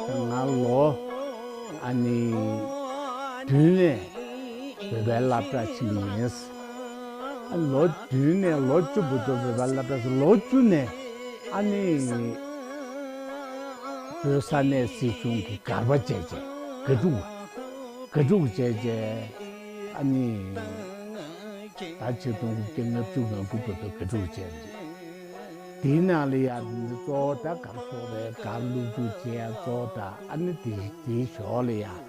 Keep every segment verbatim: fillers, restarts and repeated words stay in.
ང་ལོ་ཨ་ནི་བདུན་ནས་བོད་པའི་སློབ་གྲྭ་ཕྱིན་ཡིན། ཨ་ལོ་བདུན་ནས་ལོ་བཅུ་བར་དུ་བོད་པའི་སློབ་གྲྭ་ཕྱིན། ལོ་བཅུ་ནས་ཨ་ནི་བོད་ས་གནས་སྲིད་གཞུང་གི་གར་པ་བྱས་བྱས། གར་ཕྲུག་གར་ཕྲུག་བྱས་བྱས། ཨ་ནི་ད་ཆིག་སྟོང་དགུ་བརྒྱ་ལྔ་བཅུ་ང་དགུ་བར་དུ་གར་ཕྲུག་བྱས་པ་རེད། དེའི་ནང་ལ་ཡང་གཙོ་བོ་ད་གར་ཤོག་རེད། གར་བླུགས་རྒྱུ་བྱེད་ཡ་གཙོ་བོ་ད་ཨ་ནི་དེ་དེའི་ཞོར་ལ་ཡང་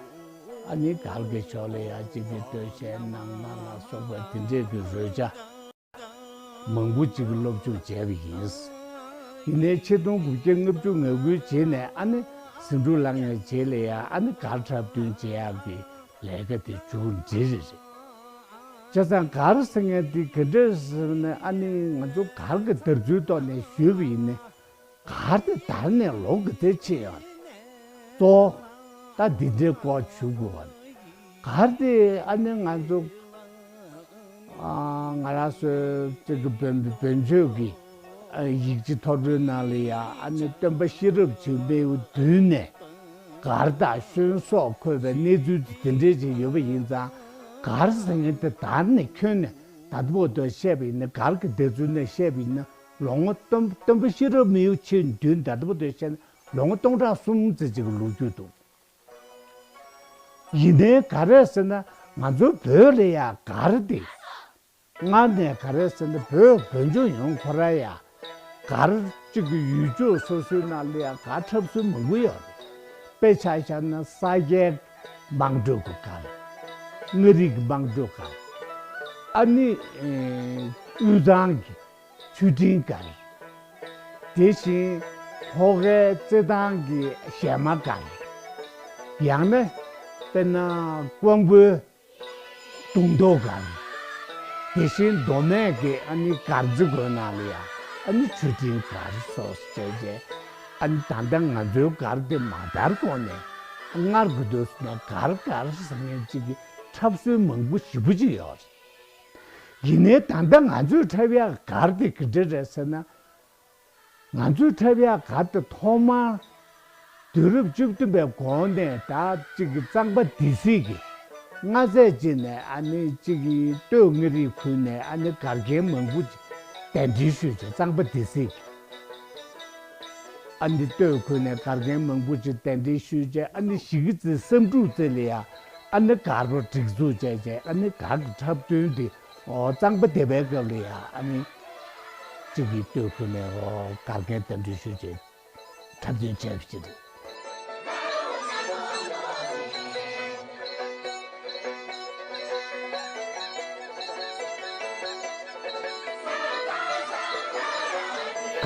ཨ་ནི་གར་གྱི་ཞོར་ལ་ཡང་གཅིག་གི་སྟོད་གཞས་ནང་མ་ལ་སོགས་པ་དེ་འདྲས་ཀྱི་རོལ་ཆ་མང་པོ་ཅིག་སློབ་སྦྱོང་བྱས་པ་ཡིན། ཡིན་ནའི་ཆིག་སྟོང་དགུ་བརྒྱ་ལྔ་བཅུ་ང་དགུའི་རྗེས་ནས་ཨ་ནི་ཟིང་འཁྲུག་ལངས་པའི་རྗེས་ལ་ཡང་ཨ་ནི་གར་འཁྲབ་སྟོན་བྱེད་ཡག་གི་ལས་ཀ་དེ་མཇུག་འགྲིལ་རེད་རེད། བྱས་ཙང་གར་ཟེར་མཁན་དེ་ག་འདྲས་ཟེར་ན། ཨ་ནི་ང་ཚོ་གར་གྱི་དར་ཚུལ་ཐོག་ནས་ཞུས་པ་ཡིན་ན། གར་དེ་དར་ནས་ལོ་ག་ཚོད་ཕྱིན་ཡོད་རེད། གཙོ་བོ་ད་འདི་འདྲའི་སྐོར་ཞུ་དགོས་པ་རེད། གར་དེ་ཨ་ནི་ང་ཚོ་ཨ་ང་རང་ཚོའི་གཅིག་གི་བོན་བོན་ཆོས་ཀྱི་ཨ་ཡིག་ཆ་ཐོར་བུའི་ནང་ལ་ཡང་ཨ་ནི་སྟོན་པ་ཤེས་རབ་འཆང་མི་བོ་མདུན་ནས་གར་དང་ཤོན་སོགས་འཁོད་པའི་གནས་ཚུལ་དེ་དེ་འདྲས་ཅིག་ཡོད་པ་ཡིན་ཙང་། གར་ཟེར་མཁན་དེ་དར་ནས་ཁྱོན་ནས་ད་ལྟ་བར་དུ་བཤད་པ་ཡིན་ན། གར་གྱི་དར་ཚུལ་ནས་བཤད་པ་ཡིན་ན། ལོ་ངོ་སྟོན་སྟོན་པ་ཤེས་རབ་མི་བོ་ཆེས་མདུན་ད་ལྟ་བར་དུ་བཤད་ན་ལོ་ངོ་སྟོང་ཕྲག་གསུམ་ཙམ་ཅིག་གི་ལོ་རྒྱུས་འདུག། ཡིན་ནའི་ག་རེ་ཟེར་ན། ང་ཚོ་བོད་ལ་ཡང་གར་དེ་སྔར་ནས་ག་རེ་ཟེར་ན། བོད་བོད་ལྗོངས་ཡོངས་ཁོ་རང་ཡང་གར་གཅིག་གི་ཡུལ་ཕྱོགས་སོ་སོའི་ནང་ལ་ཡང་གར་འཁྲབ་སྲོལ་མང་པོ་ཡོད་རེད། དཔེ་ཆ་བཞག་ན་ས་སྐྱའི་དམངས་ཁྲོད་ཀྱི་གར། མངའ་རིས་ཀྱི་དམངས་ཁྲོད་གར། ཨ་ནི་ཨེ་དབུས་གཙང་གི་ཆོས་འབྲེལ་གར། དེ་བཞིན་ལྷོ་ཁའི་རྩེད་ཐང་གི་གཞས་མ་གར། ཡང་ན་དཔེར་ན་ཀོང་པོའི་གདུང་ཐོག་གར། དེ་བཞིན་མདོ་སྨད་ཀྱི་ཨ་ནི་དཀར་མཛེས་དགོན་ནང་ལ་ཡང་ཨ་ནི་ཆོས་འབྲེལ་གར་སོགས་བྱས་རྗེས། ཨ་ནི་ད་ལྟ་ང་ཚོའི་གར་དེ་མ་དར་གོང་ནས་སྔར་གྱི་དུས་སུ་ནས་གར་གར་ཟེར་མཁན་གཅིག་གི་འཁྲབ་སྲོལ་མང་པོ་ཞེ་པོ་ཅིག་ཡོད་རེད། ཡིན་ནའི་ད་ལྟ་ང་ཚོས་འཁྲབ་ཡག་གར་དེ་ག་འདྲ་རེད་ཟེར་ན། ང་ཚོས་འཁྲབ་ཡག་གར་དེ་ཐོག་མར་དུས་རབས་བཅུ་བདུན་པའི་གོང་ནས་ད་གཅིག་གི་གཙང་པ་སྡེ་སྲིད་ཀྱིས་མངའ་མཛད་ཅིག་ནས་ཨ་ནི་གཅིག་གི་སྟོད་མངའ་རིས་ཁུལ་ནས་ཨ་ནི་གར་མཁན་མང་པོ་ཅིག་གདན་འདྲེན་ཞུས་ཏེ། གཙང་པ་སྡེ་སྲིད་ཀྱིས་ཨ་ནི་སྟོད་ཁུལ་ནས་གར་མཁན་མང་པོ་ཅིག་གདན་འདྲེན་ཞུས་བྱས། ཨ་ནི་གཞིས་ཀ་རྩེ་བསམ་གྲུབ་རྩེ་ལ་ཡང་ཨ་ནི་གར་པ་སྒྲིག་འཛུགས་བྱས་བྱས། ཨ་ནི་གར་གྱི་འཁྲབ་སྟོན་དེ། ཨོ། གཙང་པ་སྡེ་པའི་སྐབས་ལ་ཡང་ཨ་ནི་གཅིག་གི་སྟོད་ཁུལ་ནས། ཨོ། གར་མཁན་གདན་འདྲེན་ཞུས་བྱས་འཁྲབ་སྟོན་བྱས་པ་ཅིག་རེད།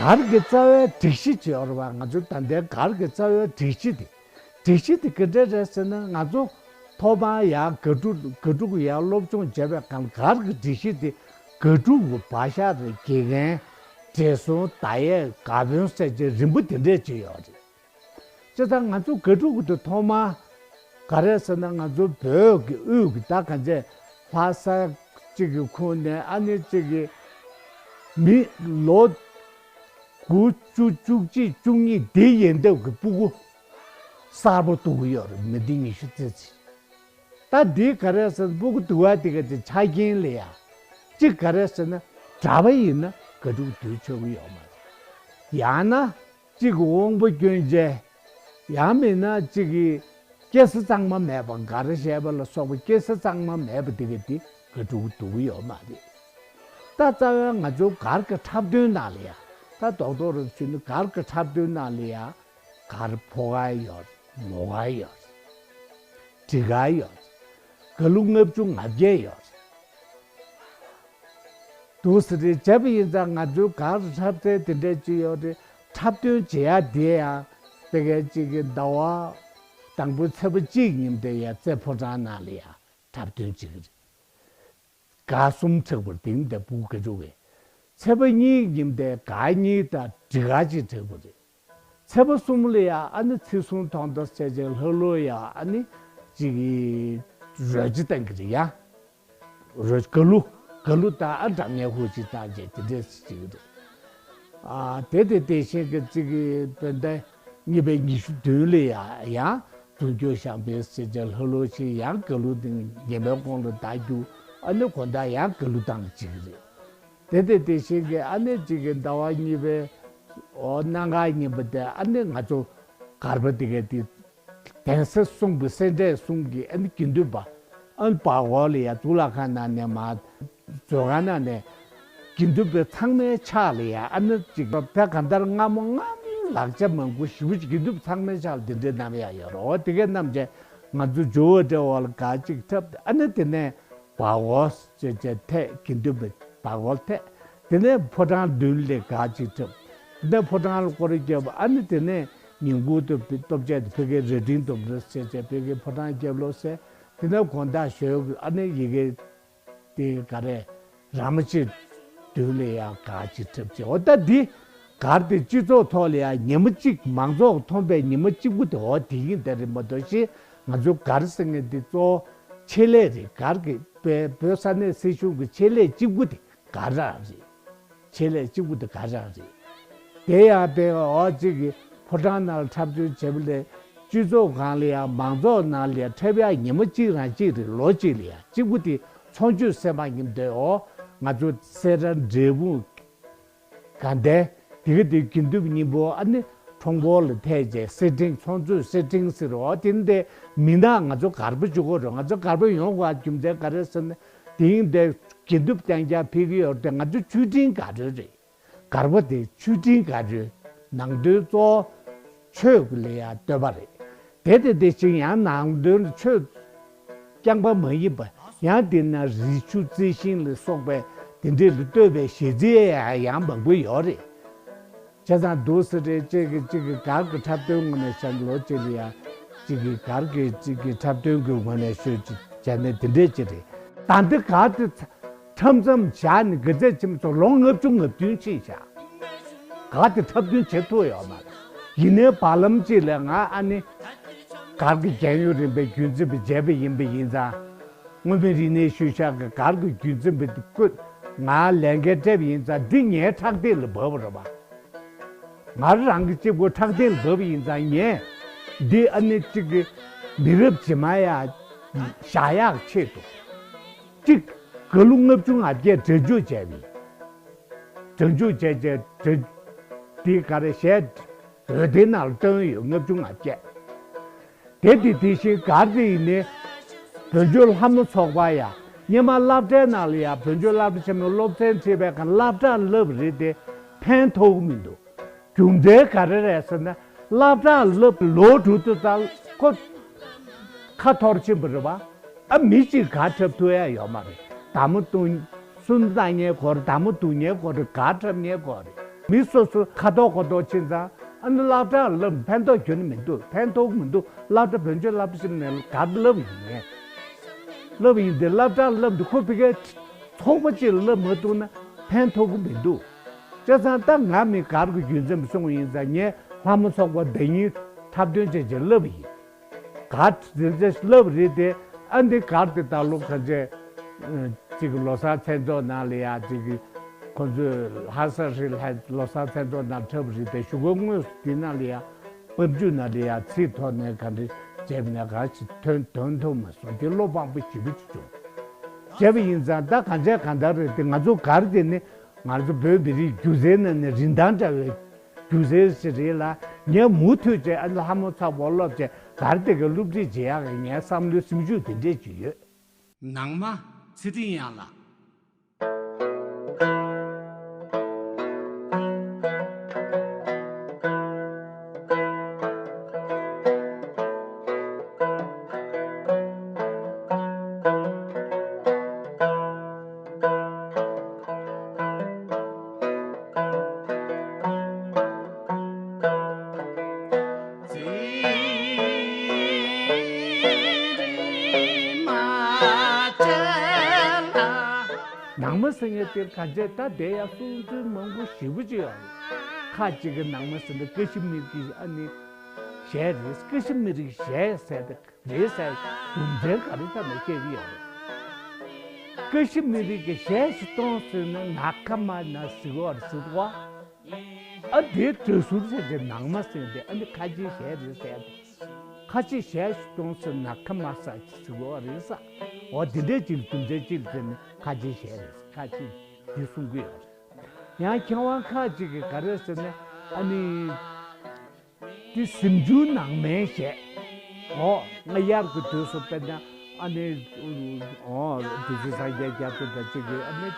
གར་གྱི་རྩ་བའི་སྒྲིག་གཞི་ཅིག་ཡོད་རེད་པ། ང་ཚོ་ད་ལྟའི་གར་གྱི་རྩ་བའི་སྒྲིག་གཞི་དེ། སྒྲིག་གཞི་དེ་ག་འདྲ་རེད་ཟེར་ན། ང་ཚོ་ཐོག་མར་ཡང་གར་ཕྲུག་གར་ཕྲུག་གི་ཡང་སློབ་སྦྱོང་བྱས་པའི་སྒང་ལ། གར་གྱི་སྒྲིག་གཞི་དེ་གར་ཕྲུག་གི་བག་ཆགས་རེད། དགེ་རྒན། བགྲེས་སོང་། མདའ་ཡས། གར་དཔོན་ཟེར་བྱས་རིམ་པ་དེ་འདྲས་ཅིག་ཡོད་རེད། བྱས་ཙང་ང་ཚོ་གར་ཕྲུག་གི་དུས་ཐོག་མ་ག་རེ་ཟེར་ན། ང་ཚོ་བོད་ཀྱི་དབུས་ཀྱི་ད་གང་ཅི་ལྷ་ས་གཅིག་གི་ཁོངས་ནས་ཨ་ནི་གཅིག་གི་མི་ལོ་དགུ་བཅུ་བཅུ་གཅིག་བཅུ་གཉིས་འདི་ཡན་འདབས་ཀྱི་སྤུ་གུ་གསར་པ་བསྡུ་གི་ཡོད་རེད། མི་འདི་ཉི་ཤུ་རྩ་གཅིག། ད་འདི་ག་རེ་ཟེར་ན། སྤུ་གུ་བསྡུ་བ་དེ་ག་དེ་ཆ་རྐྱེན་ལ་ཡ། གཅིག་ག་རེ་ཟེར་ན། གྲྭ་པ་ཡིན་ན་གར་ཕྲུག་བསྡུ་ཆོག་གི་ཡོད་མ་རེད། ཡང་ན་གཅིག་གི་དབང་པོ་སྐྱོན་ཅན། ཡང་མིན་ན་གཅིག་གི་སྐྱེ་ས་གཙང་མ་མེད་པ། གར་བཤད་པ་ལ་སོགས་པ་སྐྱེ་ས་གཙང་མ་མེད་པ་དེ་ག་དེ་གར་ཕྲུག་བསྡུ་གི་ཡོད་མ་རེད། ད་རྩ་བའི་ང་ཚོ་གར་གྱི་འཁྲབ་སྟོན་ནང་ལ་ཡ། ད་རྡོག་རྡོག་རེ་ཞུས་ན། གར་གྱི་འཁྲབ་སྟོན་ནང་ལ་ཡ། གར་ཕོ་གར་ཡོད། མོ་གར་ཡོད། འབྲི་གར་ཡོད། གར་གླུ་ལྔ་བཅུ་ང་བརྒྱད་ཡོད། འདུག་སེ་རེད། བྱས་པ་ཡིན་ཙང་ང་ཚོའི་གར་འཁྲབ་ཚན་དེ་འདྲ་ཅིག་ཡོད་རེད། འཁྲབ་སྟོན་བྱེད་ཡ་དེ་ཡང་དེ་གའི་གཅིག་གི་ཟླ་བ་དང་པོའི་ཚེས་པ་གཅིག་ཉིན་དེ་ཡང་རྩེ་ཕོ་བྲང་ནང་ལ་ཡང་འཁྲབ་སྟོན་བྱེད་ཀྱི་རེད། གར་གསུམ་འཁྲབ་པར་དེང་དེ་སྤུ་གུ་ག་ཚོད་རེད། ཚེས་པ་གཉིས་ཉིན་དེ་གར་གཉིས་དང་འབྲི་གར་གཅིག་འཁྲབ་པ་རེད། ཚེས་པ་གསུམ་ལ་ཡང་ཨ་ནི་ཚེས་གསུམ་ཐོག་མཐའ་བྱས་བྱས་ལྷ་ལོ་ཡང་ཨ་ནི་གཅིག་གི་རོལ་ཆ་བཏང་གི་རེད་ཡ། རོལ་གར་གླུ་གར་གླུ་དང་ཨ་སྒྲ་སྙན་ཧུར་ཅིག་བཏང་བྱས་དེ་འདྲས་བྱེད་ཀྱི་རེད། ཨ་དེ་དེ་དེ་བཞིན་གྱི་གཅིག་གི་བོད་ཟླ་ གཉིས་པའི་ཉི་ཤུ་བདུན་ལ་ཡང་ཡང་འཛུགས་སྐྱོང་བཞག་པའི་ཟེར་བྱས་ལྷ་ལོ་ཞིག་ཡང་ག་ལུ་དེ་ཉི་མའི་གོང་ལ་བདག་རྒྱུ། ཨ་ནི་དགོང་དག་ཡང་ག་ལུ་བཏང་བྱེད་ཀྱི་རེད། དེ་དེ་དེ་བཞིན་གྱི་ཨ་ནི་གཅིག་གི་ཟླ་བ་གཉིས་པའི་འོ་གནམ་གང་ཉིན་པ་དེ་ཨ་ནི་ང་ཚོ་སྒར་པ་དེ་གའི་དེ་གདན་ས་གསུམ་གྱི་སེ་འབྲས་གསུམ་གྱི་ཨ་ནི་དགེ་འདུན་པ་ཨ་ནི་བར་སྐོར་ལ་ཡ་གཙུག་ལག་ཁང་ནང་ནས་མར་མཛོད་ཁང་ནང་ནས་དགེ་འདུན་པ་ཚང་མའི་ཕྱག་ལ་ཡ་ཨ་ནི་གཅིག་ད་གང་ལྟར་སྔ་མོ་སྔ་མོའི་ལག་ཆ་མང་པོ་ཞེ་པོ་ཅིག་དགེ་འདུན་པ་ཚང་མའི་ཕྱག་ལ་དེ་འདྲའི་བསྣམས་ཡ་ཡོད་རེད། འོ་དེ་གའི་བསྣམས་བྱས་ང་ཚོ་ཇོ་བོ་འདྲ་བ་ལ་ག་གཅིག་འཁྲབ་ཨ་ནི་དེ་ནས། བར་སྐོར་ཅེས་བྱས་ཐད་དགེ་འདུན་པའི་བར་སྐོར་ཐད། དེ་ནས་ཕོ་བྲང་མདུན་ལས་ག་ཅིག་འཁྲབ། དེ་ནས་ཕོ་བྲང་ལ་སྐོར་ར་བརྒྱབ། ཨ་ནི་དེ་ནས་ཉིན་གུང་དུ་སྟོབས་ཆེན་དུ་ཕ་གིའི་རྭ་སྒྲེང་དུ་རེ་ཟེར་བྱས་ཕ་གིའི་ཕོ་བྲང་རྒྱབ་ལོགས་ཟེར། དེ་ནས་དགོང་དག་ཞོལ་ཨ་ནི་ཡ་གི་དེ་ག་རེ་ར་མ་ཆེ་མདུན་ལ་ཡང་ག་ཅིག་འཁྲབ་བྱས། འོ་ད་འདི་སྒར་དེ་སྤྱི་ཚོགས་ཐོག་ལ་ཡང་ཉི་མ་གཅིག་མང་ཚོགས་མཐོང་པའི་ཉི་མ་གཅིག་པུ་དེ་འོ་དེ་ཡིན་དེ་རེད་མ་གཏོགས་ཤི། ང་ཚོ་སྒར་ཟེར་མཁན་འདི་གཙོ་བོ་ཆེད་ལས་རེད། སྒར་གྱི་བོད་བོད་ས་གནས་སྲིད་གཞུང་གི་ཆེད་ལས་གཅིག་པུ་དེ་སྒར་རང་རེད། ཆེད་ལས་གཅིག་པུ་དེ་སྒར་རང་རེད། དེ་ཡང་དཔེ་འོ་གཅིག་གི་ཕོ་བྲང་ནང་ལ་འཁྲབ་སྟོན་བྱེད་པ་ལས་སྤྱི་ཚོགས་སྒང་ལ་ཡང་མང་ཚོགས་ནང་ལ་ཡང་འཁྲབ་ཡག་ཉི་མ་གཅིག་རང་གཅིག་རེད། ལོ་གཅིག་ལ་ཡང་གཅིག་པུ་དེ་ཚོགས་མཆོད་སེམས་དཔའ་ཉིན་དེ་འོ་ང་ཚོ་སེ་ར་འབྲས་སྤུངས། དགའ་ལྡན། དེ་ག་དེ་དགེ་འདུན་པ་གཉིས་པོ་ཨ་ནི་ཁྲོམ་སྐོར་ལ་ཐད་བྱས་སེར་ཕྲེང་ཚོགས་མཛོད་སེར་ཕྲེང་ཟེར་རོ། དེ་འདི་མི་ནག་ང་ཚོ་སྒར་པ་གཅིག་པོ་རོ། ང་ཚོ་སྒར་པ་ཡོང་དགོས་རྒྱུ་མཚན་ག་རེ་ཟེར་ན། དེ་ཡིན་དེ་དགེ་འདུན་པ་རྐྱང་རྐྱང་ཕེབས་ཀྱི་ཡོད་རེད་དེ་ང་ཚོ་ཆོས་ཕྲེང་སྒར་རོ་རེད། སྒར་པ་དེ་ཆོས་ཕྲེང་སྒར་རོ། ནང་དོན་གཙོ་བོ་ཆོས་ལ་ཡང་བསྟོད་པ་རེད། དེ་དེ་དེ་བཞིན་ཡང་ནང་དོན་ཆོས་རྐྱང་པ་མ་ཡིན་པ་ཡང་དེ་ན་རི་ཆུ་རྩི་ཤིང་ལ་སོགས་པའི་དེ་འདྲའི་ལ་བསྟོད་པའི་གཞས་ཚིག་ཡང་མང་པོ་ཡོད་རེད། བྱས་ཙང་འདུག་ཟེར་རེད། གཅིག་གིས་གཅིག་གི་སྒར་གྱི་འཁྲབ་སྟོན་ངོས་ནས་བཤད་ན་ལོ་གཅིག་ལ་ཡང་གཅིག་གིས་སྒར་གྱི་གཅིག་གི་འཁྲབ་སྟོན་གྱི་ངོས་ནས་ཤོད་ཅིག་བྱས་ནས་དེ་འདྲས་ཅིག་རེད། ད་འདི་སྒར་དེ་འཁྲབ་མཚམས་བཞག་ནས་དགེ་རྩ་ཆེན་མོ་ཚོ་ལོ་ལྔ་བཅུ་ང་བདུན་ཕྱིན་བཞག་སྒར་དེ་འཁྲབ་སྟོན་བྱེད་ཐུབ་ཡོད་མ་རེད། ཡིན་ནའི་བར་ལམ་གཅིག་ལ་ང་ཨ་ནི་སྒར་གྱི་རྒྱལ་ཡོངས་རིམ་པའི་རྒྱུན་འཛིན་པ་བྱས་པ་ཡིན་པ་ཡིན་ཙང་། མངོན་མིན་རིག་གནས་ཤུལ་བཞག་གི་སྒར་གྱི་རྒྱུན་འཛིན་པ་དེ་བསྐོས་ང་ལས་འགན་སྤྲད་པ་ཡིན་ཙང་འདི་ངའི་ཕྲག་སྟེང་ལ་བབས་པ་རེད་པ། ང་རང་གི་གཅིག་པོ་ཕྲག་སྟེང་ལ་བབས་པ་ཡིན་ཙང་ངས་འདི་ཨ་ནི་གཅིག་གི་མི་རབས་རྗེས་མ་ཡ་བཞག་ཡག་ཆེད་དུ། གཅིག་ག་ལུ་ལྔ་བཅུ་ང་བརྒྱད་སྒྲ་འཇུག་བྱས་པ་ཡིན། སྒྲ་འཇུག་བྱས་བྱས་སྒྲ་འདི་ག་རེ་གཞས་འོད་སྡེར་ནང་ལ་བཏོན་ཡོད་ལྔ་བཅུ་ང་བརྒྱད། དེ་དེ་དེ་བཞིན་སྒར་དེ་ཡིན་ནའི་བོད་ཆོས་ལྷ་མོ་ཚོགས་པ་ཡ་སྔོན་མ་སློབ་གྲྭའི་ནང་ལ་ཡ་བོད་ཆོས་སློབ་གྲྭ་ཆེན་མོའི་སློབ་ཚན་ཁྲིད་པའི་ཁར་སློབ་གྲྭར་བསླབ་རེད་དེ་ཕན་ཐོགས་ཀྱི་མི་འདུག་རྒྱུ་མཚན་ག་རེ་རེད་ཟེར་ན་སློབ་གྲྭར་བསླབ་ལོ་དྲུག་ཏུ་ཙང་ཁོ་ཁ་འཐོར་ཕྱིན་པ་རེད་པ། ཨ་མི་གཅིག་ག་འཁྲབ་ཐུབ་ཡ་ཡོད་མ་རེད། མདའ་མོ་བརྡུང་། སུན་བཏང་མཁན་སྐོར་མདའ་མོ་བརྡུང་མཁན་སྐོར་རེད། ག་འཁྲབ་མཁན་སྐོར་རེད། མི་སོ་སོ་ཁ་ཐོག་ཁོ་ཐོག་ཕྱིན་ཙང་ཨ་ནི་སློབ་གྲྭར་བསླབ་ཕན་ཐོགས་ཁྱོན་ནས་མི་འདུག་ཕན་ཐོགས་མི་འདུག་སློབ་གྲྭ་བོད་ཆོས་སློབ་གྲྭ་ཆེན་མོ་ནས་ག་བསླབ་ཡིན་ངས། བསླབ་ཡིན་དེ་སློབ་གྲྭར་བསླབ་འདུག་ཁོ་ཕ་གིའི་ཚོགས་པ་གཅིག་ལ་བསླབ་མ་ཐུབ་ན་ཕན་ཐོགས་ཀྱི་མི་འདུག་བྱས་ཙང་ད་ང་མི་སྒར་གྱི་རྒྱུན་འཛིན་པ་སོང་བ་ཡིན་ཙང་ངས་ལྷ་མོ་ཚོགས་པ་ཟླ་ཉིན་འཁྲབ་སྟོན་བྱས་བྱས་བསླབ་ཡིན། ག་དེ་ཚོ་བསླབ་རེད་དེ་ཨ་འདི་གར་དེ་ད་ལོ་ག་ཚད་ཅིག་ལོ་གསར་མཚན་ཚོགས་ནང་ལ་ཡ་ཅིག་ཁོ་ཚོས་ལྷ་ས་རི་ལྷ་ལོ་གསར་མཚན་ཚོགས་ནང་འཁྲབ་རེད་དེ་གཞུག་གུ་དངོས་སུ་དེ་ནང་ལ་ཡ་པར་བརྒྱུད་ནང་ལ་ཡ་ཚིག་ཐོག་ནས་ག་འདྲ་བྱས་པ་ན་ག་ཞིག་ཐོན་དོན་ཐོན་མ་སོང་དེ་བློ་ཕངས་པོ་ཞེ་པོ་ཅིག་བྱུང་། བྱས་པ་ཡིན་ཙང་ད་གང་བྱས་གང་ལྟར་རེད་དེ་ང་ཚོ་གར་དེ་ནི། ང་ཚོ་བོད་མི་རིགས་སྒྱུ་རྩལ་ནང་ནས་རིན་ཐང་བྲལ་བའི་སྒྱུ་རྩལ་ཞིག་རེད་ལ་ངས་མུ་མཐུད་བྱས་ཨ་ནི་ལྷ་མོ་ཚོགས་པ་སློབ་བྱས་གར་དེ་གའི་སློབ་ཁྲིད་བྱེད་ཡག་གི་ངའི་བསམ་བློའི་སེམས་ཤུགས་དེ་འདྲས་ཅིག་ཡོད། ནང་མ་ཚེ་བརྟན་ཡང་ལགས། ནང་མ་ཟེར་མཁན་དེ་ག་འདྲས་ད་དེ་ཡང་གསུང་ཚུལ་མང་པོ་ཞེ་པོ་ཅིག་ཡོད་རེད། ཁ་ཅིག་གི་ནང་མ་ཟེར་ན་ཀ་ཤི་མིར་གྱི་ཨ་ནི་གཞས་རེད། ཀ་ཤི་མིར་གྱི་གཞས་ཟེར་ཏེ། རེད་ཟེར། རྒྱུ་མཚན་ག་རེ་ཐད་ནས་བཤད་ཀྱི་ཡོད་རེད། ཀ་ཤི་མིར་གྱི་གཞས་ཤིག་གཏོང་ཟེར་ན་ན་ཁ་མ་ན་ཟི་གོ་རེ་ཟི་གོ། ཨ་དེ་དྲོད་ཟུར་ཟེར་ཏེ་ནང་མ་ཟེར་ཏེ་ཨ་ནི་ཁ་ཆེའི་ཞལ་རེད་ཟེར་ཏེ། ཁ་ཆེའི་ཞལ་ཞིག་གཏོང་ཟེར་ན་ཁ་མ་ས་ཅི་ཟེར་བ་རེད་ས། འོ་དེ་འདྲའི་ཅིག་རྒྱུ་མཚན་ཅིག་ལ་བརྟེན་ནས་ཁ་ཆེའི་ཞལ་རེད། ཁ་ཆེ་འདི་གསུང་གི་ཡོད་རེད། ཡང་མཁས་དབང་ཁ་ཅིག་གིས་ག་རེ་ཟེར་ན་ཨ་ནི། འདི་གཟིམ་ཆུང་ནང་མའི་ཞལ། འོ་ང་དབྱར་གྱི་དུས་སུ་དཔེར་ན་ཨ་ནི། འོ་དུས་ཚོད་སངས་རྒྱས་རྒྱ་མཚོ་དང་གཅིག་གིས་ཨ་ནི།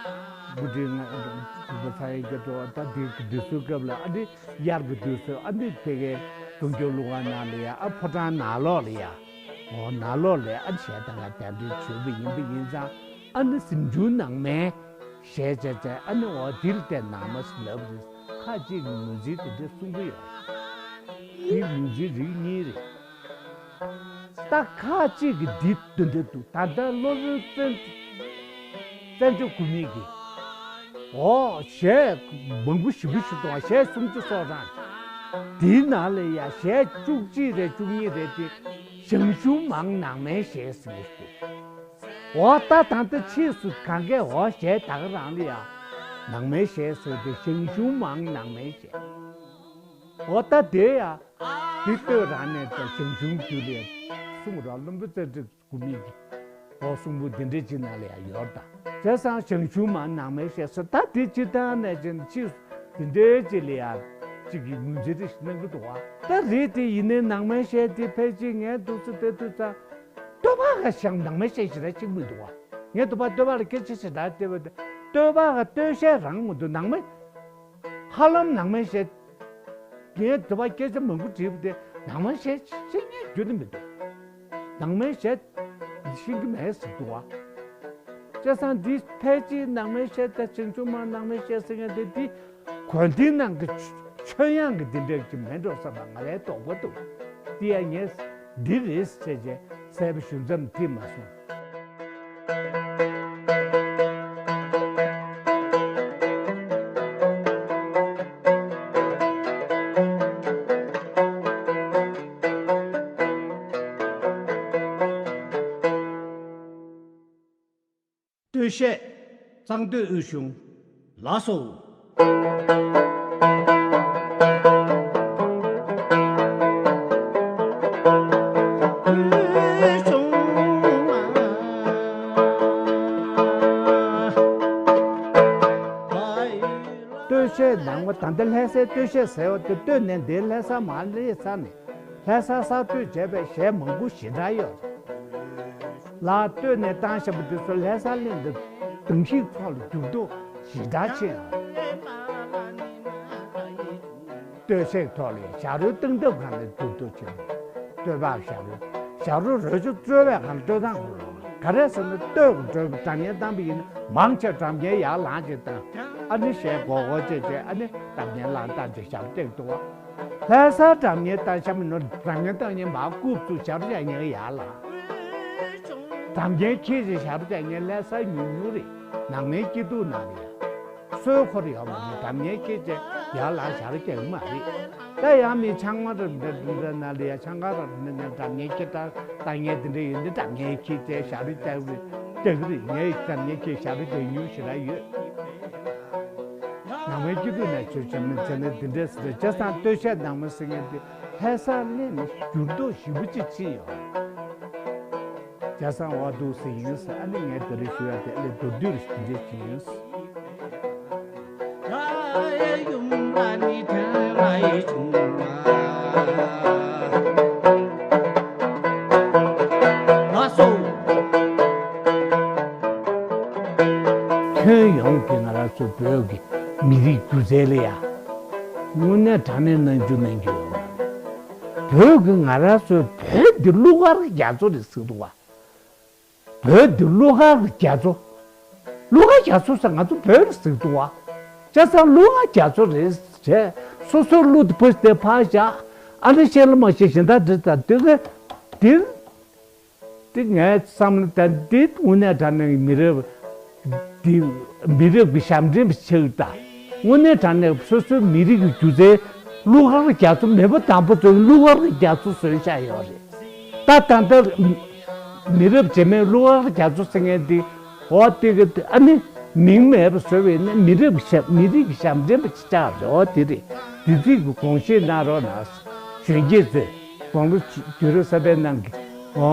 མུ་ཏིག་ང་སངས་རྒྱས་རྒྱ་མཚོ་ད་འདི་འདི་ཚོའི་སྐབས་ལ་ཨ་ནི། དབྱར་གྱི་དུས་སུ་ཨ་ནི་དེ་གའི་དུང་སྐྱོང་ཀླུ་ཁང་ནང་ལ་ཡ་ཨ་ཕོ་བྲང་ནང་ལོགས་ལ་ཡ། འོ་ནང་ལོགས་ལ་ཨ་ནི་ཞལ་ད་ང་གདན་འདྲེན་བྱོས་པ་ཡིན་པ་ཡིན་ཙང་ཨ་ནི་གཟིམ་ཆུང་ནང་མའི་ཞལ་བྱས་བྱས་ཨ་ནི་འོ་འདིར་བལྟས་ནང་མ་ཟེར་ལབ་རེད། ཁ་ཅིག་གིས་ངོས་འཛིན་དེ་འདྲ་གསུང་གི་ཡོད། དེ་ངོས་འཛིན་རིགས་གཉིས་རེད། ད་ཁ་ཅིག་གིས་འདི་འདི་འདྲ་འདུག་ད་ལྟ་སློབ་དཔོན་བཙན་བཙན་བྱོལ་བོད་མི་གིས་འོ་ཞལ་མང་པོ་ཞེ་པོ་ཞིག་འདུག་ཞལ་སུམ་ཅུ་སོ་གྲངས། དེའི་ནང་ལ་ཡ་ཞལ་བཅུ་གཅིག་རེད་བཅུ་གཉིས་རེད་དེ་ཞང་ཞུང་མང་ནང་མའི་ཞལ་ཟེར་གྱི་འདུག་འོ་ད་ད་ལྟ་ཕྱིས་སུ་གང་གས་འོ་ཞལ་ད་ག་རང་ལ་ཡ་ནང་མའི་ཞལ་ཟེར་ཏེ་ཞང་ཞུང་མང་ནང་མའི་ཞལ། འོ་ད་དེ་ཡ། འདི་ལྟོས་རང་ནས་ད་ཞང་ཞུང་རྒྱུད་ལས་གསུང་རོགས་བློན་པོ་རྩེ་གྲས་དགུ་མིག་གི་འོ་གསུང་པོ་འདི་འདྲའི་ཅིག་ནང་ལ་ཡ་ཡོད་ད། བྱས་ཙང་ཞང་ཞུང་མང་ནང་མའི་ཞལ་ཟེར་ད་དེ་ཅི་ལྟར་ནས་ཅི་ཅི་འདི་འདྲའི་ཅིག་ལ་ཡ་ཅིག་གི་ངོས་འཛིན་རེ་ཞིག་གནང་གི་འདུག་བ། ད་རེད་དེ་ཡིན་ནའི་ནང་མའི་ཞལ་དེ་ཕལ་ཆེར་ངས་འདུག་སེ་བལྟས་དུས་ཙང་། སྟོད་པ་ག་ཞང་ནང་མའི་ཞལ་ཞེ་དྲག་ཅིག་མི་འདུག་བ། ངས་འདུག་པ་སྟོད་པ་ལ་སྐད་ཆ་ཞེ་དྲག་བལྟས་པ་དེ་སྟོད་པ་ག་སྟོད་ཞལ་རང་མི་འདུག་ནང་མའི། ཧ་ལམ་ནང་མའི་ཞལ། ངས་དེ་བ་སྐད་ཆ་མང་པོ་དྲིས་པ་དེ་ནང་མའི་ཞལ་ཤེས་ངེས་རྒྱུན་དུ་མི་འདུག་ནང་མའི་ཞལ་ཤེས་ཀྱི་མེད་ཟེར་འདུག་བ། བྱས་ཙང་འདི་ཕལ་ཆེར་ནང་མའི་ཞལ་དང་ཞང་ཞུང་མང་ནང་མའི་ཞལ་ཟེར་མཁན་དེ་འདི་གོན་ལྡན་ནང་གི་ཆོས་དབྱངས་ཀྱི་འདི་འདྲ་ཅིག་མེད་འགྲོ་བསམ་པ་ང་ལའི་དོགས་པ་འདུག་འདི་ཡང་ངས་འདི་རེད་ཟེར་བྱས་གསལ་པོ་ཞུ་མཚམས་དེ་མ་སོང་། སྟོད་གཞས་གཙང་སྟོད་དབུས་གཞུང་། ལགས་སོ། སྟོད་གཞས་ནང་པ་ད་ལྟ་ལྷ་སའི་སྟོད་གཞས་ཟེར་བ་དེ་སྟོད་ནས་འདིར་ལྷ་ས་མར་སླེབས་ཚར་ནས་ལྷ་ས་གསར་གཏོད་བྱས་པའི་གཞས་མང་པོ་ཞེ་དྲག་ཡོད་རེད། ལ་སྟོད་ནས་བཏང་བཞག་པ་དེ་ཚོ་ལྷ་ས་གླིང་དུ་གདངས་ཤིག་ཚོགས་ལ་འགྱུར་ལྡོག་ཞེ་དྲག་ཕྱིན་ཡོད་རེད། སྟོད་གཞས་ཐོག་ལ་ཞབས་བྲོའི་སྟངས་སྟབས་སྒང་ལ་འགྱུར་ལྡོག་ཕྱིན་ཡོད་རེད། སྟོད་ཕག་ཞབས་བྲོ། ཞབས་བྲོ་རོལ་ཆ་རྩོལ་བའི་སྒང་ལ་སྟོད་ཐང་ཁོ་ལོ། ག་རེ་ཟེར་ན་སྟོད་དུ་སྒྲ་སྒྲ་སྙན་བཏང་པ་ཡིན་ན་མང་ཆེ་སྒྲ་སྙན་ཡར་ལངས་བྱས་བཏང་། ཨ་ནི་གཞས་གོ་གོ་བྱས་བྱས་ཨ་ནི་སྒྲ་སྙན་ལངས་བཏང་བྱས་ཞབས་བཏེགས་འདུག་བ། ལྷ་སར་སྒྲ་སྙན་བཏང་ཤ་མི་ནོར་སྒྲ་སྙན་བཏང་ཉིན་མར་རྐུབ་བཙུགས་ཞབས་བརྒྱ་ཉལ་ཡར་ལངས། སྒྲ་སྙན་ཁྱེར་བྱས་ཞབས་བརྒྱ་ཉལ་ལྷ་སར་ཉུང་ཉུང་རེད། ནང་མའི་སྐྱིད་སྡུག་ནང་རེད། སྲོལ་འཁོར་ཡོད་མ་རེད། སྒྲ་སྙན་ཁྱེར་བྱས་ཡར་ལངས་ཞབས་བརྒྱ་མ་རེད། ད་ཡང་མི་ཆང་མ་རབ་འདྲ་འདྲ་ནང་ལ་ཡ་ཆང་ཁང་རབ་འདྲ་ནང་སྒྲ་སྙན་ཁྱེར་ད་ལྟ་ངས་འདི་འདྲ་ཡིན་འདི་སྒྲ་སྙན་ཁྱེར་བྱས་ཞབས་བརྒྱ་རྒྱག་རེད། ངས་སྒྲ་སྙན་ཁྱེར་ཞབས་བརྒྱ་ཉུང་ཞེ་དྲག་ཡོད། ནང་མའི་སྐྱིད་སྡུག་ནས་ཆོས་བྱེད་མི་བྱེད་ན་འདི་འདྲས་ཟེར་བྱས་ཙང་སྟོད་གཞས་ནང་མ་ཟེར་མཁན་དེ་ལྷ་སར་སླེབས་ནས་འགྱུར་ལྡོག་ཞེ་པོ་ཅིག་ཕྱིན་ཡོད། བྱས་ཙང་འོ་འདུག་ཟེར་ཡིན་ཟེར་ཨ་ནི་ངས་དེ་རིང་ཞུ་ཡ་དེ་ཨ་ལས་མདོར་བསྡུས་རེ་ཞིག་འདྲས་ཅིག་ཡིན། ཁྱོན་ཡོངས་ཀྱི་ང་རང་ཚོ་བོད་ཀྱི་མི་རིགས་སྒྱུ་རྩལ་ལ་ཡ་དངོས་གནས་དྲང་གནས་གནང་རྒྱུ་གནང་རྒྱུ་ཡོད་མ་རེད། བོད་ཀྱི་ང་རང་ཚོའི་བོད་འདི་གླུ་གར་རྒྱ་མཚོ་རེད་ཟེར་འདུག་བ། བོད་འདི་གླུ་གར་རྒྱ་མཚོ། གླུ་གར་རྒྱ་མཚོ་ཟེར་ང་ཚོ་བོད་རེད་ཟེར་འདུག་བ། བྱས་ཙང་གླུ་གར་རྒྱ་མཚོ་རེད་བྱས་སོ་སོའི་གླུ་དེ་བུ་དེ་ཕར་བཞག་ཨ་ནི་ཤེས་ལ་མ་ཤེས་གཞན་དག་འདྲི་དང་དེ་ག་དེ། དེ་ངའི་བསམ་བློ་དང་འདི་དངོས་གནས་དྲང་གནས་མི་རབས་འདི་མི་རབས་ཀྱི་ཞབས་འདྲེན་པ་ཆགས་དང་། དངོས་གནས་དྲང་གནས་སོ་སོའི་མི་རིགས་ཀྱི་སྒྱུ་རྩལ་གླུ་གར་རྒྱ་མཚོ་མེས་པོ་དང་པོ་ཚོས་གླུ་གར་རྒྱ་མཚོ་བཟོས་བཞག་ཡོད་རེད། ད་ད་ལྟ་མི་རབས་རྗེས་མའི་གླུ་གར་རྒྱ་མཚོ་ཟེར་མཁན་འདི་འོ་དེ་གི་ཨ་ནི་ མིང་མེད་པ་བཟོ་བས་ན་མི་རིགས་ཞབས་མི་རིགས་ཀྱི་ཞབས་འདྲེན་པ་ཅིག་ཆགས་རེད། འོ་དེ་རེད། དེ་ཚིག་གི་དགོངས་བཞེས་གནང་རོགས་གནང་། གཞོན་སྐྱེས་ཚོས་དགུང་ལོ་བཅུ་དུས་རབས་གསར་པའི་ནང་གི་འོ་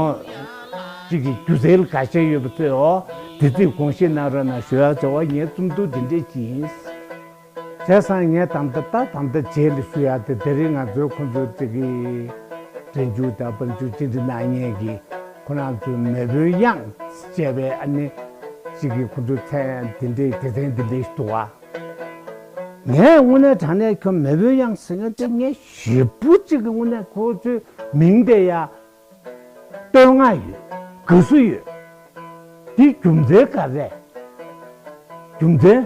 གཅིག་གི་སྒྱུ་རྩལ་འགའ་ཤས་ཡོད་པ་ཚོས་འོ་དེ་ཚིག་དགོངས་བཞེས་གནང་རོགས་གནང་ཞུ་ཡག་ཚོ་འོ་ངའི་རྩོམ་ཐུང་དེ་འདྲས་ཅིག་ཡིན། བྱས་ཙང་ངས་ད་ལྟ་ད་ད་ལྟ་རྗེས་ལ་ཞུ་ཡག་དེ་དེ་རིང་ང་ཚོའི་ཁོང་ཚོའི་གཅིག་གི་འབྲས་ཆུ་དང་བང་ཆུ་ཅི་འདྲ་གནང་མཁན་གྱི་ཁོ་རང་ཚོའི་མེས་པོའི་དབྱངས་ཅེས་པའི་ཨ་ནི་གཅིག་གི་ཁོ་ཚོའི་མཚན་དེ་འདྲའི་སྡེ་ཚན་དེ་འདྲ་ཞིག་འདུག་བ། ངས་དངོས་གནས་དྲང་གནས་ཁྱོད་མེས་པོའི་དབྱངས་ཟེར་མཁན་དེ་ངས་ཞེ་པོ་གཅིག་གི་དངོས་གནས་ཁོ་ཚོའི་མིང་དེ་ཡ་བསྟོད་བསྔགས་ཡོད། དགའ་བསུ་ཡོད། དེ་རྒྱུ་མཚན་ག་རེ་རེད། རྒྱུ་མཚན་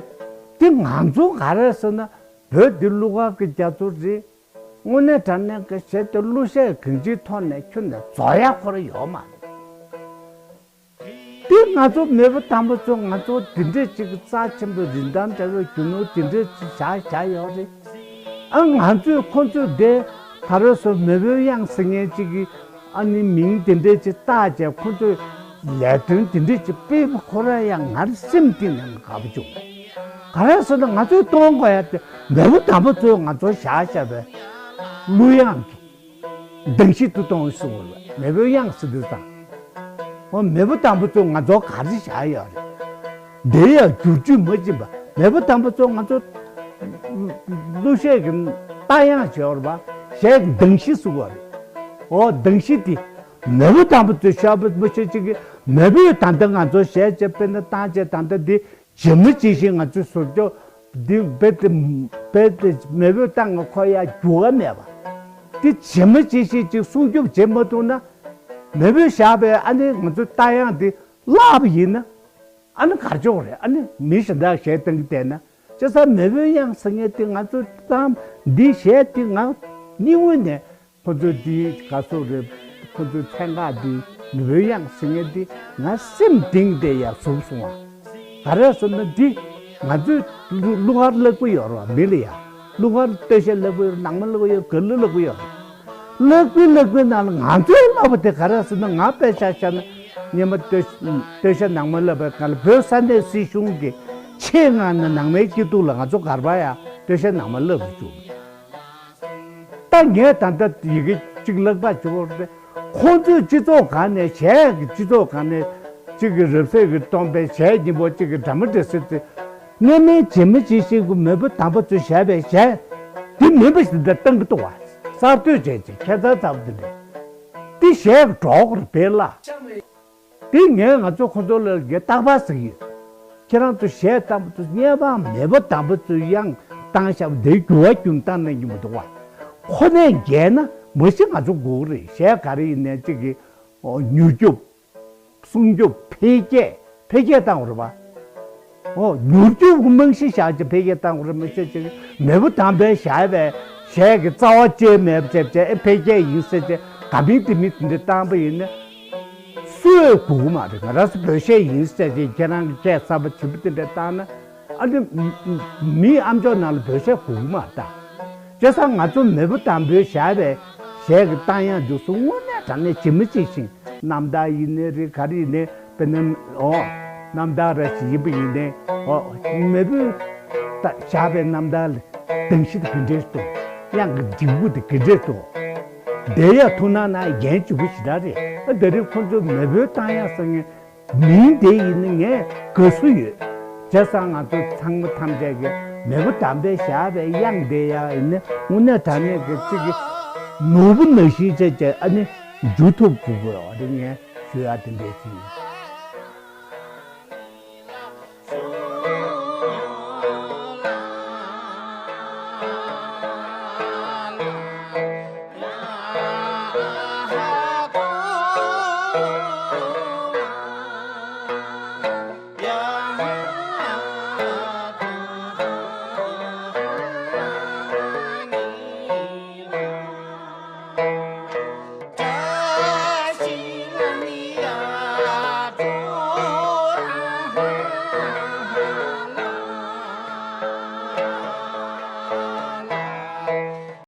དེ་ང་ཚོ་ག་རེ་ཟེར་ན་བོད་འདི་གླུ་གར་གྱི་རྒྱ་མཚོ་རེད། དངོས་གནས་དྲང་གནས་ཀྱི་བྱས་ཏེ་གླུ་གཞས་གང་ཅིའི་ཐོག་ནས་ཁྱོན་ནས་རྫོགས་ཡག་ཁོ་རང་ཡོད་མ་རེད། དེ་ང་ཚོ་མེས་པོ་དམ་པ་ཚོ་ང་ཚོ་འདི་འདྲས་ཅིག་གི་རྩ་ཆེན་པོའི་རིན་ཐང་བྲལ་བའི་རྒྱུ་ནོར་འདི་འདྲས་ཅིག་བཞག་བཞག་ཡོད་རེད། ཨ་ང་ཚོས་ཁོ་ཚོས་དེ་ག་རེ་ཟེར་མེས་པོའི་དབྱངས་ཟེར་མཁན་ཅིག་གི་ཨ་ནི་མིང་དེ་འདྲས་ཅིག་བཏགས་བྱས་ཁོ་ཚོས་ལས་དོན་དེ་འདྲས་ཅིག་སྤེལ་བ་ཁོ་རང་ཡང་ང་རང་སེམས་གཏིང་ནས་དགའ་པོ་བྱུང་། ག་རེ་ཟེར་ན་ང་ཚོས་གཏོང་དགོས་ཡ་དེ་མེས་པོ་དམ་པ་ཚོས་ང་ཚོར་བཞག་བཞག་པའི་གླུ་དབྱངས་ཀྱི་གདངས་གཤིས་དེ་གཏོང་སྲིད་དགོས་རེད། མེས་པོའི་དབྱངས་ཟེར་དུས་ཙང་། འོ་མེས་པོ་དམ་པ་ཚོས་ང་ཚོར་ག་རེ་བཞག་ཡོད་རེད། དེ་ཡང་བསྒྱུར་བཅོས་མ་ཕྱིན་པ་མེས་པོ་དམ་པ་ཚོས་ང་ཚོར་གླུ་གཞས་ཀྱི་རྟ་དབྱངས་བྱས་པ་རེད་པ། གཞས་ཀྱི་གདངས་གཤིས་ཟེར་དགོས་རེད། འོ་གདངས་གཤིས་དེ་མེས་པོ་དམ་པ་ཚོས་བཞག་པ་མ་ཤེས་ཅིག་གི་མེས་པོས་ད་ལྟ་ང་ཚོར་གཞས་བྱས་དཔེར་ན་བཏང་བྱས་ད་ལྟ་འདི་ཇི་མ་ཇི་བཞིན་ང་ཚོས་བཟོ་ལྕོག་འདི་རྦད་དེ་རྦད་དེ་མེས་པོས་བཏང་ང་ཁོ་ཡ་འགྱུར་བ་མེད་པ། འདི་ཇི་མ་ཇི་བཞིན་ཅིག་སྲུང་སྐྱོབ་བྱེད་མ་ཐུབ་ན། མེས་པོས་བཞག་པའི་ཨ་ནི་ང་ཚོའི་རྟ་དབྱངས་འདི་བརླག་པ་ཡིན་ན། ཨ་ནི་གར་འཇོག་རེད། ཨ་ནི་མི་གཞན་དག་གཞས་བཏང་གི་བསྡད་ན། བྱས་ཙང་མེས་པོའི་དབྱངས་ཟེར་མཁན་དེ་ང་ཚོ་ཏང་འདི་གཞས་དེ་ང་སྙིང་དབུས་ནས་ཁོ་ཚོ་འདི་ག་ཚོད་རེད། ཁོ་ཚོའི་ཚན་ཁག་འདི་མེས་པོའི་དབྱངས་ཟེར་མཁན་འདི་ང་སེམས་གཏིང་དེ་ཡ་ཟུག་སོང་བ། ག་རེ་ཟེར་ན་འདི་ང་ཚོའི་གླུ་གླུ་གར་ལེགས་པོ་ཡོད་རེད་བ། མི་ལ་ཡ་གླུ་གར་སྟོད་གཞས་ལེགས་པོ་ཡོད་རེད། ནང་མ་ལེགས་པོ་ཡོད་རེད། གར་གླུ་ལེགས་པོ་ཡོད་རེད། ལེགས་པོའི་ལེགས་པོའི་ནང་ལ་ང་ཚོའི་བསླབ་པ་དེ་ག་རེ་ཟེར་ན་ང་དཔེ་ཆ་བཞག་ན་སྔོན་མ་སྟོད་སྟོད་གཞས་ནང་མ་བསླབ་པའི་སྒང་ལ་བོད་ས་གནས་སྲིད་གཞུང་གི་ཆེད་མངགས་ནས་ནང་མའི་སྐྱིད་སྡུག་ལ་ང་ཚོ་གར་པ་ཡ་སྟོད་གཞས་ནང་མ་བསླབ་རུ་བཅུག་ད་ངས་ད་ལྟ་ཡི་གེ་གཅིག་ལག་པ་བྱེད་དགོས་རེད། ཁོང་ཚོས་སྤྱི་ཚོགས་སྒང་ནས་གཞས་ཀྱི་སྤྱི་ཚོགས་སྒང་ནས་གཅིག་གི་རབ་གསལ་གྱི་སྟོན་པའི་གཞས་སྙིང་པོ་གཅིག་གི་འདྲ་མི་འདྲ་སེ་ཚེ། སྔོན་མའི་ཇི་མ་ཇི་བཞིན་གྱི་མེས་པོ་དམ་པ་ཚོས་བཞག་པའི་གཞས་འདི་མིན་པ་ཞིག་འདི་བཏང་གི་འདུག་བ། གསར་གཏོད་བྱས་ཅིག་ཁྱད་མཚར་ཚ་པོ་འདི་འདྲས། འདི་གཞས་ཀྱི་གྲོགས་རེད་པས་ལ། དེ་ངས་ང་ཚོ་ཁོ་ཚོ་ལ་རྒྱ་རྟག་པར་ཟེར་གྱི་ཡོད། ཁྱེད་རང་ཚོ་གཞས་བཏང་པ་ཚོ་སྔོན་མ་མེས་པོ་དམ་པ་ཚོས་དབྱངས་བཏང་བཞག་པ་དེ་འགྱུར་བ་ཁྱོན་བཏང་གནང་གི་མི་འདུག་བ། ཁོ་ནས་རྒྱས་ན་མ་གཞི་ང་ཚོ་དགོས་ཀྱི་རེད། གཞས་ག་རེ་ཡིན་ནའི་གཅིག་གི་ཨོ་མྱུར་སྐྱོབ། སྲུང་སྐྱོབ། འཕེལ་རྒྱས། འཕེལ་རྒྱས་བཏང་དགོས་རེད་བ། ཨོ་མྱུར་སྐྱོབ་ཀྱི་རྨང་གཞི་བཞག་ཅིག་འཕེལ་རྒྱས་བཏང་དགོས་རེད། མ་གཞི་གཅིག་གི་མེས་པོ་དམ་པས་བཞག་པའི་གཞས་ཀྱི་རྩ་བ་བཅད་མེད་པ་བྱས་བྱས་ཨེ་འཕེལ་རྒྱས་ཡིན་ཟེར་བྱས་དགའ་མིན་དེ་མིན་དེ་འདྲ་བཏང་པ་ཡིན་ན། སུས་དགོས་ཀྱི་མ་རེད། ང་རང་ཚོ་བོད་གཞས་ཡིན་ཟེར་ཅིག་ཁྱེད་རང་གི་སྐད་གསར་པ་བྱིས་པ་དེ་འདྲ་བཏང་ན་ཨ་ནི་མི་ཨ་མཆོག་ནང་ལ་བོད་གཞས་དགོས་ཀྱི་མ་རེད་ད། བྱས་ཙང་ང་ཚོ་མེས་པོ་དམ་པོས་བཞག་པའི་གཞས་ཀྱི་རྟ་དབྱངས་འདི་ཚོ་དངོས་གནས་དྲང་གནས་ཇི་མ་ཇི་བཞིན་རྣམ་ཐར་ཡིན་ནའི་རེད། ག་རེ་ཡིན་ནའི་དཔེར་ན་ཨོ་རྣམ་ཐར་ར་ཞིག་ཡིན་པ་ཡིན་ནའི་ཨོ་མེས་པོས་ད་བཞག་པའི་རྣམ་ཐར་ལ་གདངས་གཞི་དེ་ག་འདྲས་གཏོང་། དབྱངས་ཀྱི་འགྲིག་པོ་དེ་ག་འདྲས་གཏོང་། དེ་ཡང་ཐུགས་སྣང་གནང་རྒྱན་བཅུ་པོ་ཞེ་དྲག་རེད། ཨ་དེ་རིང་ཁོང་ཚོས་མེས་པོའི་རྟ་དབྱངས་ཟེར་མཁན་མིང་དེ་ཡིན་ན་ངས་དགའ་བསུ་ཡོད། བྱས་ཙང་ང་ཚོ་ཚང་མ་ཐམས་ཅད་ཀྱིས་མེས་པོ་དམ་པས་བཞག་པའི་དབྱངས་དེ་ཡང་ཡིན་ན་དངོས་གནས་དྲང་གནས་ཀྱི་གཅིག་གི་ནོར་བུ་ནང་བཞིན་བྱས་བྱས་ཨ་ནི་འཇུ་ཐུབ་དགོས་དགོས་རེད། ངས་ཞུ་ཡག་དེ་འདྲས་ཅིག་ཡིན།